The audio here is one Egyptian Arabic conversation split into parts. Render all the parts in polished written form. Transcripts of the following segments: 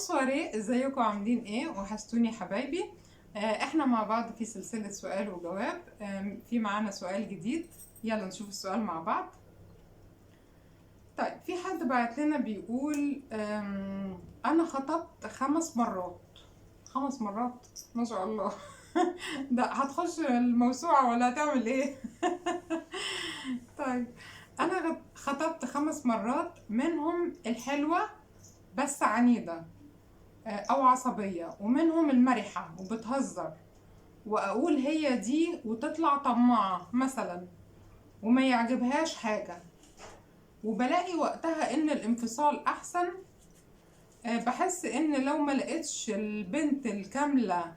Bonsoir، ازيكم؟ عاملين ايه؟ وحشتوني يا حبايبي. احنا مع بعض في سلسلة سؤال وجواب. في معانا سؤال جديد، يلا نشوف السؤال مع بعض. طيب، في حد بعت لنا بيقول انا خطبت 5 مرات. 5 مرات، ما شاء الله. ده هتخش الموسوعة ولا هتعمل ايه؟ طيب، انا خطبت 5 مرات، منهم الحلوة بس عنيدة او عصبية، ومنهم المرحة وبتهزر واقول هي دي وتطلع طماعة مثلا وما يعجبهاش حاجة، وبلاقي وقتها ان الانفصال احسن. بحس ان لو ما لقيتش البنت الكاملة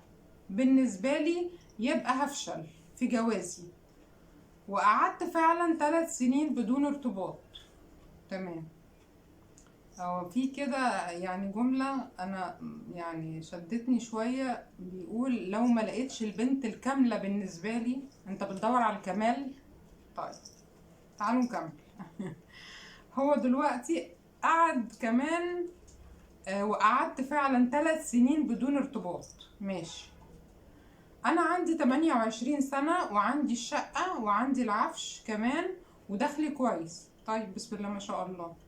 بالنسبة لي يبقى هفشل في جوازي. وقعدت فعلا 3 سنين بدون ارتباط. تمام. هو في كده جملة أنا شدتني شوية، بيقول لو ما لقيتش البنت الكاملة بالنسبة لي. أنت بتدور على الكمال؟ طيب تعالوا نكمل. هو دلوقتي قعد كمان، وقعدت فعلا 3 سنين بدون ارتباط. ماشي. أنا عندي 28 سنة وعندي الشقة وعندي العفش كمان ودخلي كويس. طيب بسم الله ما شاء الله.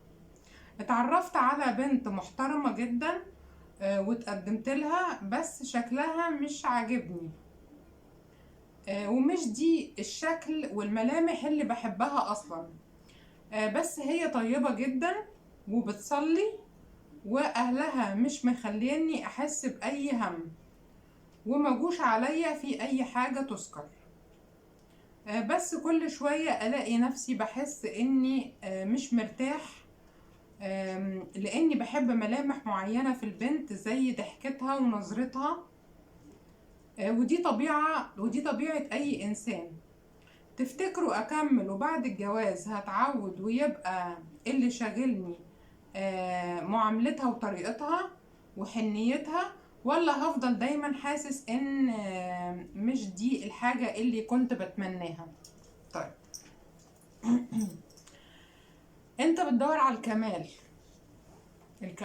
اتعرفت على بنت محترمة جدا، واتقدمت لها، بس شكلها مش عاجبني، ومش دي الشكل والملامح اللي بحبها أصلا، بس هي طيبة جدا وبتصلي وأهلها مش مخليني أحس بأي هم وما جوش عليا في أي حاجة تذكر، بس كل شوية ألاقي نفسي بحس إني مش مرتاح، لأني بحب ملامح معينة في البنت زي ضحكتها ونظرتها، ودي طبيعة أي إنسان. تفتكروا أكمل وبعد الجواز هتعود ويبقى اللي شاغلني معاملتها وطريقتها وحنيتها، ولا هفضل دايما حاسس إن مش دي الحاجة اللي كنت بتمناها؟ طيب انت بتدور على الكمال.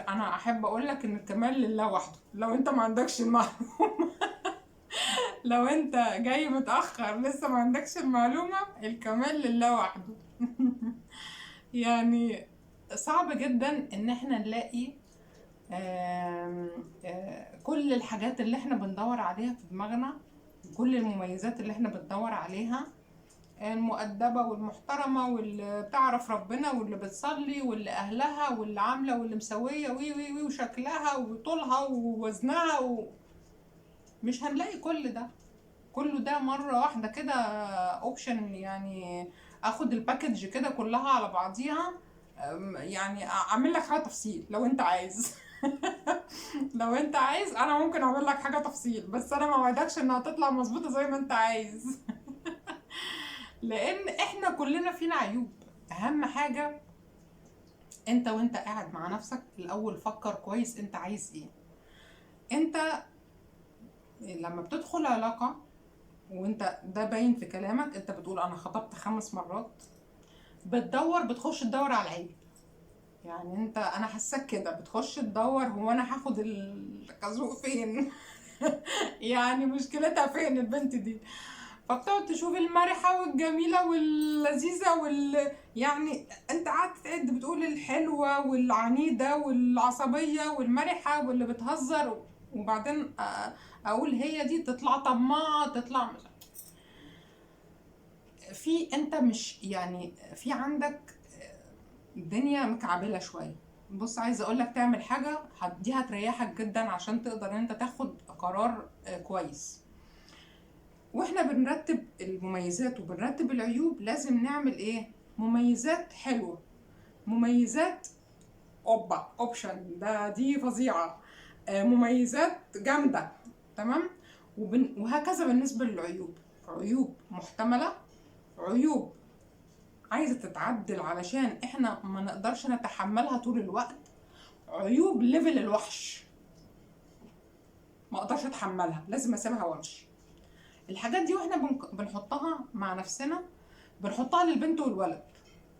انا احب اقول لك ان الكمال لله وحده. لو انت ما عندكش المعلومه، لو انت جاي متاخر لسه ما عندكش المعلومه، الكمال لله وحده. صعب جدا ان احنا نلاقي كل الحاجات اللي احنا بندور عليها في دماغنا، كل المميزات اللي احنا بندور عليها، المؤدبة والمحترمة واللي بتعرف ربنا واللي بتصلي واللي أهلها واللي عاملة واللي مسوية وي وي وي وشكلها وطولها ووزنها مش هنلاقي كل ده. كله ده مرة واحدة كده option، اخد ال package كده كلها على بعضيها، اعمل لك حاجة تفصيل لو انت عايز. لو انت عايز انا ممكن اعمل لك حاجة تفصيل، بس انا ما وعدكش انها تطلع مظبوطة زي ما انت عايز. لان احنا كلنا فينا عيوب. اهم حاجة انت وانت قاعد مع نفسك الاول فكر كويس انت عايز ايه. انت لما بتدخل علاقة، وانت ده باين في كلامك، انت بتقول انا خطبت 5 مرات، بتخش تدور على العيب. انا حاساك كده بتخش تدور هو انا هاخد الخازوق فين؟ مشكلتها فين البنت دي؟ فبتقعد تشوف المرحة والجميلة واللذيذة انت قعدت تعد بتقول الحلوة والعنيدة والعصبية والمرحة واللي بتهزر، وبعدين اقول هي دي تطلع طماعة، تطلع مش في، انت مش يعني في عندك الدنيا مكعبلة شوية. عايزة اقولك تعمل حاجة دي هتريحك جدا عشان تقدر ان انت تاخد قرار كويس. واحنا بنرتب المميزات وبنرتب العيوب لازم نعمل ايه؟ مميزات حلوة، مميزات اوبا اوبشن ده دي فظيعة، مميزات جامدة، تمام؟ وهكذا بالنسبة للعيوب، عيوب محتملة، عيوب عايزة تتعدل علشان احنا ما نقدرش نتحملها طول الوقت، عيوب level الوحش ما اقدرش اتحملها لازم اسيبها وامشي. الحاجات دي واحنا بنحطها مع نفسنا، بنحطها للبنت والولد.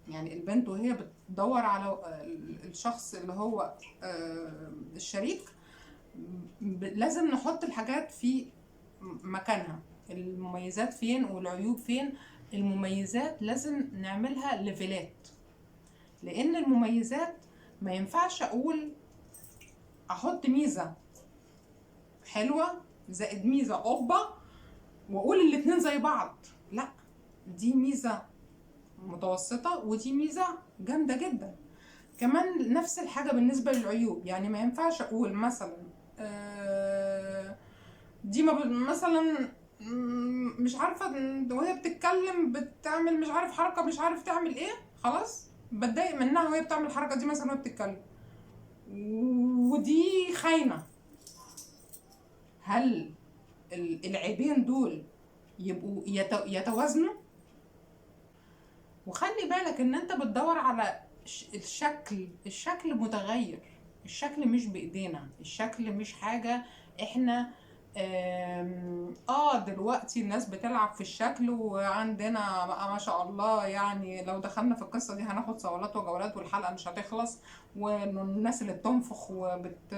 البنت وهي بتدور على الشخص اللي هو الشريك، لازم نحط الحاجات في مكانها، المميزات فين والعيوب فين. المميزات لازم نعملها ليفلات، لان المميزات ما ينفعش اقول احط ميزة حلوة زائد ميزة قبة واقول الاتنين زي بعض، لا، دي ميزة متوسطة ودي ميزة جامدة جدا. كمان نفس الحاجة بالنسبة للعيوب، يعني ما ينفعش اقول مثلا دي ما مثلا مش عارفة وهي بتتكلم بتعمل مش عارف حركة، مش عارف تعمل ايه، خلاص بتضايق منها وهي بتعمل الحركة دي مثلا وهي بتتكلم، ودي خاينة. هل العيبين دول يبقوا يتوازنوا؟ وخلي بالك ان انت بتدور على الشكل، الشكل متغير، الشكل مش بايدينا، الشكل مش حاجة احنا دلوقتي الناس بتلعب في الشكل، وعندنا بقى ما شاء الله، يعني لو دخلنا في القصة دي هناخد صولات وجولات والحلقة مش هتخلص، والناس اللي بتنفخ وبت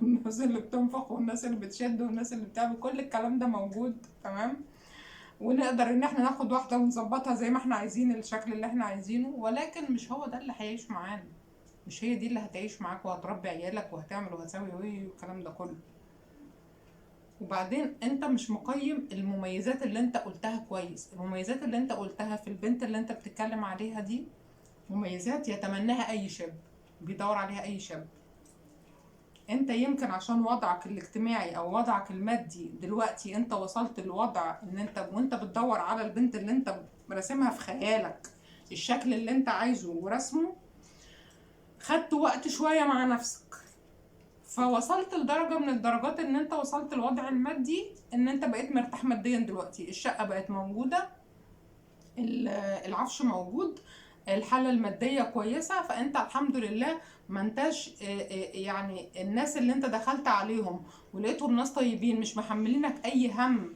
الناس اللي بتنفخ والناس اللي بتشد والناس اللي بتعمل كل الكلام ده موجود، تمام؟ ونقدر ان احنا ناخد واحدة ونظبطها زي ما احنا عايزين، الشكل اللي احنا عايزينه، ولكن مش هو ده اللي هيعيش معانا، مش هي دي اللي هتعيش معاك وهتربي عيالك وهتعمل وهتسوي والكلام ده كله. وبعدين انت مش مقيم المميزات اللي انت قلتها كويس. المميزات اللي انت قلتها في البنت اللي انت بتتكلم عليها دي مميزات يتمناها اي شاب، بيدور عليها اي شاب. انت يمكن عشان وضعك الاجتماعي او وضعك المادي دلوقتي انت وصلت لوضع ان انت وانت بتدور على البنت اللي انت راسمها في خيالك، الشكل اللي انت عايزه ورسمه، خدت وقت شوية مع نفسك، فوصلت لدرجة من الدرجات ان انت وصلت للوضع المادي ان انت بقيت مرتاح ماديا دلوقتي، الشقة بقت موجودة، العفش موجود، الحالة المادية كويسة، فانت الحمد لله ما انتش يعني الناس اللي انت دخلت عليهم ولقيتهم ناس طيبين مش محملينك اي هم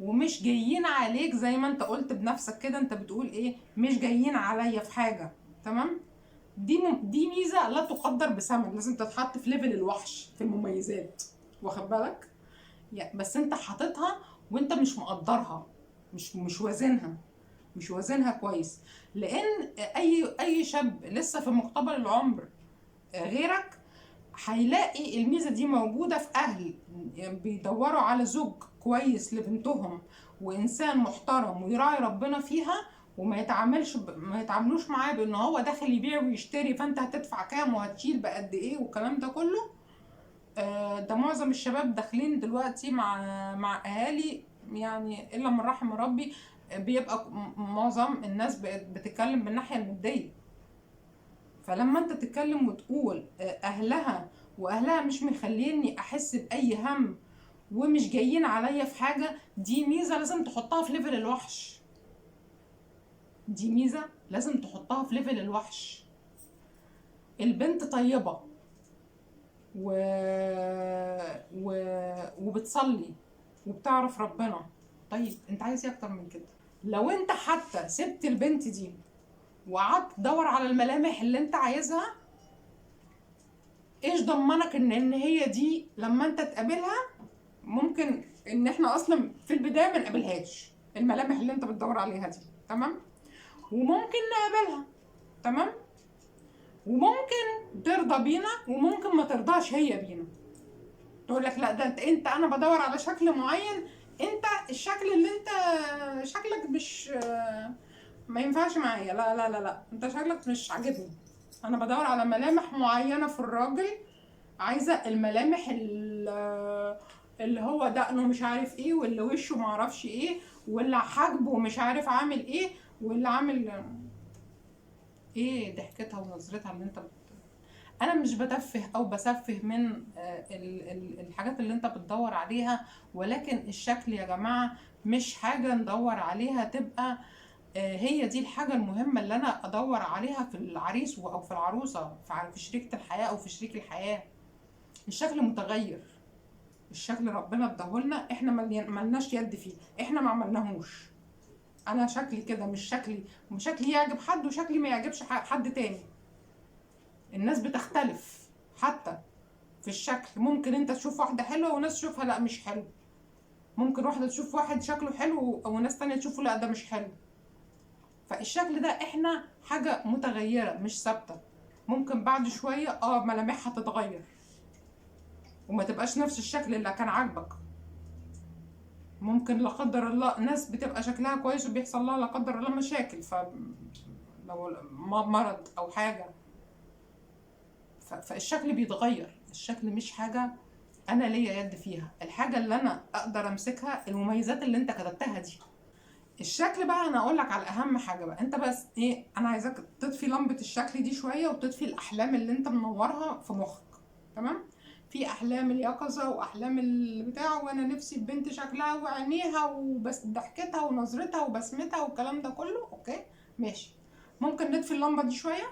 ومش جايين عليك زي ما انت قلت بنفسك كده، انت بتقول ايه، مش جايين عليا في حاجة، تمام؟ دي ميزة لا تقدر بثمن، لازم تتحط في level الوحش في المميزات، واخد بالك؟ بس انت حاططها وانت مش مقدرها، مش وازنها، مش وازنها كويس، لان اي شاب لسه في مقتبل العمر غيرك هيلاقي الميزة دي موجودة في اهل بيدوروا على زوج كويس لبنتهم وانسان محترم ويراعي ربنا فيها، وما يتعاملش ما يتعاملوش معاه بان هو داخل يبيع ويشتري فانت هتدفع كام وهتشيل بقد ايه والكلام ده كله. ده معظم الشباب داخلين دلوقتي مع اهالي، يعني الا من رحم ربي، بيبقى معظم الناس بقت بتتكلم بالناحيه المادية. فلما انت تتكلم وتقول اهلها واهلها مش مخليني احس باي هم ومش جايين عليا في حاجة، دي ميزة لازم تحطها في level الوحش، دي ميزة لازم تحطها في level الوحش. البنت طيبة وبتصلي وبتعرف ربنا، طيب انت عايز ايه اكتر من كده؟ لو انت حتى سبت البنت دي وقعدت تدور على الملامح اللي انت عايزها، ايش ضمنك ان هي دي لما انت تقابلها ممكن ان احنا اصلا في البداية ما نقابلهاش الملامح اللي انت بتدور عليها دي، تمام؟ وممكن نقابلها، تمام؟ وممكن ترضى بينا وممكن ما ترضاش هي بينا، تقول لك لا ده انت انا بدور على شكل معين، انت الشكل اللي انت شكلك مش ما ينفعش معايا، لا لا لا لا انت شكلك مش عاجبني، انا بدور على ملامح معينة في الراجل، عايزه الملامح اللي هو دقنه مش عارف ايه، واللي وشه ما اعرفش ايه، واللي حاجبه مش عارف عامل ايه، واللي عامل ايه، ضحكتها ونظرتها اللي انت انا مش بتفه او بسفه من الحاجات اللي انت بتدور عليها، ولكن الشكل يا جماعة مش حاجة ندور عليها تبقى هي دي الحاجة المهمة اللي انا ادور عليها في العريس او في العروسة، في شريكة الحياة او في شريك الحياة. الشكل متغير، الشكل ربنا اداهولنا، احنا ملناش يد فيه، احنا ما عملناهوش. انا شكلي كده مش شكلي، شكلي يعجب حد وشكلي ما يعجبش حد تاني. الناس بتختلف، حتى في الشكل. ممكن انت تشوف واحدة حلوة وناس تشوفها لا مش حلو، ممكن واحدة تشوف واحد شكله حلو وناس تانية تشوفه لا ده مش حلو. فالشكل ده احنا حاجة متغيرة مش ثابتة، ممكن بعد شوية ملامحها تتغير وما تبقاش نفس الشكل اللي كان عاجبك. ممكن لا قدر الله ناس بتبقى شكلها كويس وبيحصل لها لا قدر الله مشاكل، ف لو مرض او حاجة، فالشكل بيتغير. الشكل مش حاجة انا ليا يد فيها، الحاجة اللي انا اقدر امسكها المميزات اللي انت كتبتها دي. الشكل بقى انا اقول لك على اهم حاجة بقى، انت بس ايه، انا عايزاك تطفي لمبة الشكل دي شوية وتطفي الاحلام اللي انت منورها في مخك، تمام؟ في احلام اليقظة واحلام البتاع، وانا نفسي بنت شكلها وعينيها وبس ضحكتها ونظرتها وبسمتها والكلام ده كله، okay ماشي. ممكن نطفي اللمبة دي شوية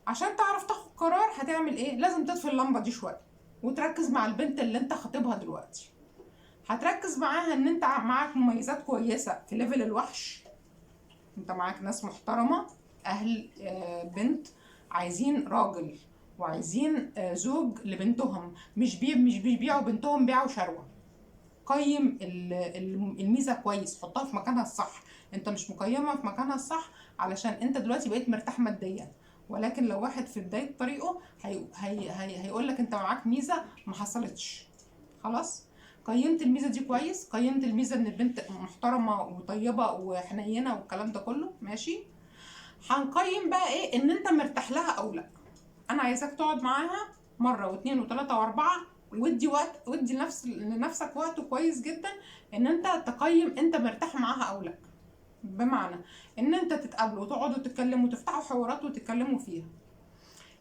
عشان تعرف تاخد قرار. هتعمل ايه؟ لازم تطفي اللمبة دي شوية وتركز مع البنت اللي انت خاطبها دلوقتي. هتركز معاها ان انت معاك مميزات كويسة في level الوحش، انت معاك ناس محترمه، اهل بنت عايزين راجل وعايزين زوج لبنتهم، مش بيبيعوا بنتهم بيع وشروه. قيم الميزة كويس، حطها في مكانها الصح. انت مش مقيمها في مكانها الصح علشان انت دلوقتي بقيت مرتاح ماديا، ولكن لو واحد في بداية طريقه هيقول لك انت معاك ميزة ما حصلتش. خلاص قيمت الميزة دي كويس، قيمت الميزة ان البنت محترمه وطيبة وحنينه والكلام ده كله، ماشي. هنقيم بقى ايه؟ ان انت مرتاح لها او لا. انا عايزاك تقعد معاها مرة واثنين وثلاثة واربعة، ودي وقت، ودي لنفسك وقت كويس جدا ان انت تقيم انت مرتاح معاها او لا. بمعنى ان انت تتقابلوا وتقعدوا تتكلموا وتفتحوا حوارات وتتكلموا فيها.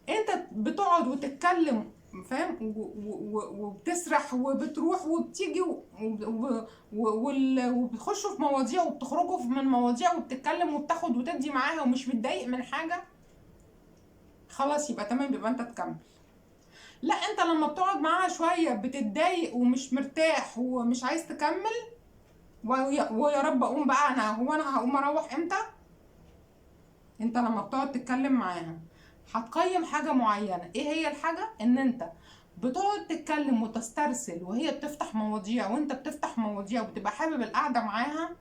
انت بتقعد وتتكلم، فاهم، وبتسرح وبتروح وبتيجي وبتخشوا في مواضيع وبتخرجوا من مواضيع وبتتكلم وبتاخد وتدي معاها ومش متضايق من حاجة، خلاص يبقى تمام، يبقى انت تكمل. لا، انت لما بتقعد معاها شوية بتتضايق ومش مرتاح ومش عايز تكمل، ويا رب اقوم بقى، انا هو انا هقوم اروح امتى؟ انت لما بتقعد تتكلم معاها هتقيم حاجة معينة. ايه هي الحاجة؟ ان انت بتقعد تتكلم وتسترسل وهي بتفتح مواضيع وانت بتفتح مواضيع وبتبقى حابب القعدة معاها،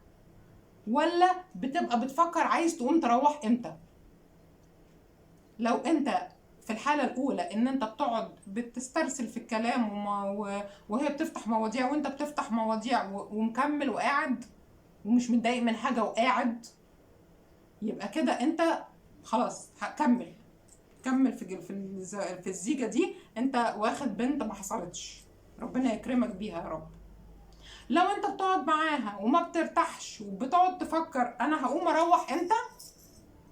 ولا بتبقى بتفكر عايز تقوم تروح امتى؟ لو انت في الحالة الأولى إن أنت بتقعد بتسترسل في الكلام وهي بتفتح مواضيع وأنت بتفتح مواضيع ومكمل وقاعد ومش متضايق من حاجة وقاعد، يبقى كده أنت خلاص كمل كمل في الزيجة دي، أنت واخد بنت ما حصلتش، ربنا يكرمك بيها يا رب. لو أنت بتقعد معاها وما بترتاحش وبتقعد تفكر أنا هقوم أروح إمتى،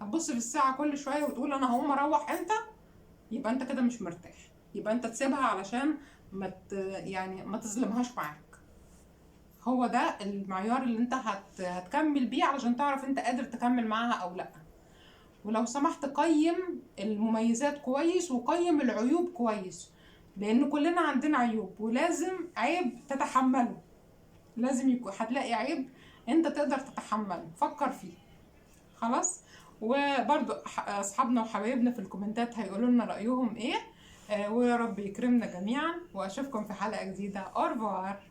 هتبص في الساعة كل شوية وتقول أنا هقوم أروح إمتى، يبقى انت كده مش مرتاح، يبقى انت تسيبها علشان ما تظلمهاش معاك. هو ده المعيار اللي انت هتكمل بيه علشان تعرف انت قادر تكمل معاها او لا. ولو سمحت قيم المميزات كويس وقيم العيوب كويس، لان كلنا عندنا عيوب ولازم عيب تتحمله، لازم يكون هتلاقي عيب انت تقدر تتحمله، فكر فيه. خلاص، وبرضو اصحابنا وحبايبنا في الكومنتات هيقولوا لنا رايهم ايه، ويا رب يكرمنا جميعا، واشوفكم في حلقة جديدة. au revoir.